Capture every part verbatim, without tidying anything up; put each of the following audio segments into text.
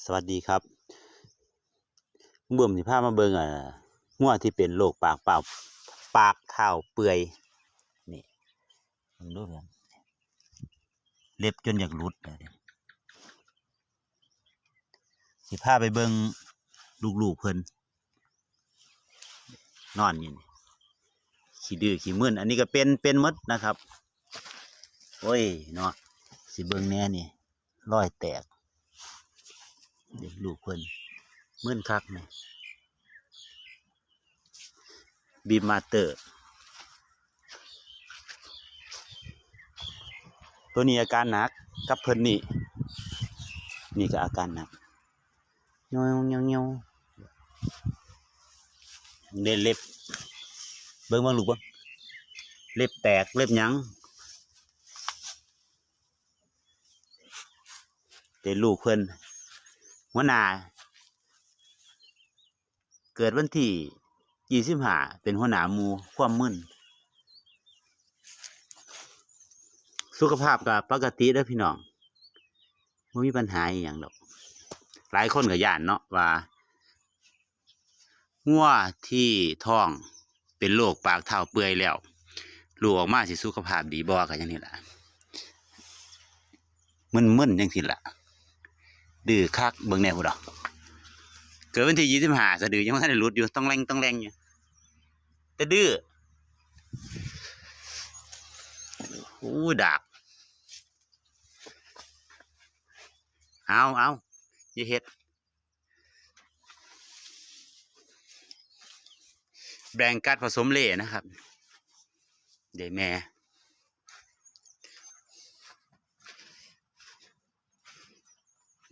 สวัสดีครับ เบิ่มสิพามาเบิ่ง อ่า งัวที่เป็นโรคปากเปล่า ปากเท้าเปื่อย นี่ เบิ่งดูเบิ่ง เล็บจนอยากหลุดเลย สิพาไปเบิ่งลูกๆเพิ่น นอนอยู่นี่ ขี้ดื้อขี้มึน อันนี้ก็เป็น เป็นหมดนะครับ โอ้ยเนาะ สิเบิ่งแหน่นี่ รอยแตก เด็กลูกเพิ่น มึนคักนี่ บีบมาสเตอร์ ตัวนี้อาการหนักกับเพิ่นนี่ นี่ก็อาการหนัก เหี่ยวเหี่ยวเหี่ยว เล็บ เบิ่ง เบิ่งลูกเบิ่ง เล็บแตก เล็บหยัง เป็นลูกเพิ่น หัวหน้า เกิดวันที่ยี่สิบห้า เป็นหัวหน้าหมู่ ความมึน สุขภาพก็ปกติเด้อพี่น้อง บ่มีปัญหาอีหยังดอก หลายคนก็ย้านเนาะว่า งัวที่ท้องเป็นโรคปากเท้าเปื่อยแล้ว ลูกออกมาสิสุขภาพดีบ่ ก็จั่งนี้ล่ะ มึนๆจั่งซี้ล่ะ ดื้อคัก เบิ่งแหน่พุ้นดอก เกิดวันที่ยี่สิบห้า สะดือยังบ่ทันได้หลุดอยู่ ต้องแลงต้องแลงอยู่ แต่ดื้อ อู้ ดาก เอา เอา อย่าเฮ็ด แบงกัสผสมเลนะครับ ได้แม่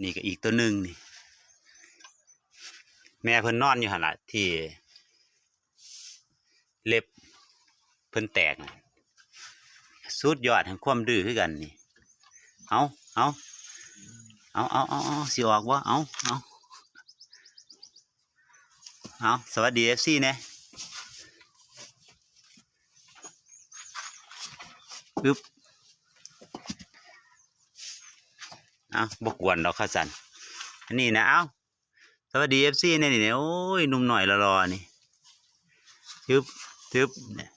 นี่ก็อีกตัวหนึ่งนี่ แม่เพิ่นนอนอยู่หั่นล่ะ ที่เล็บเพิ่นแตกน่ะ สุดยอดแห่งความดื้อคือกันนี่ เอา เอา เอา เอา เอา เอา สิออกบ่ เอา เอา เอา สวัสดี เอฟซี แหน่ อึ๊บ เอา บ่กวนดอกคันซั้น อันนี้นะ เอา สวัสดี เอฟซี แหน่นี่ โอ้ย หนุ่มน้อยหล่อๆนี่ จึ๊บ จึ๊บ เนี่ย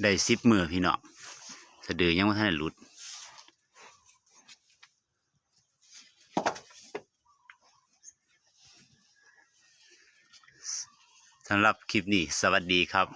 ได้สิบมื้อพี่น้อง สะดือยังบ่ทันได้หลุด สำหรับคลิปนี้ สวัสดีครับ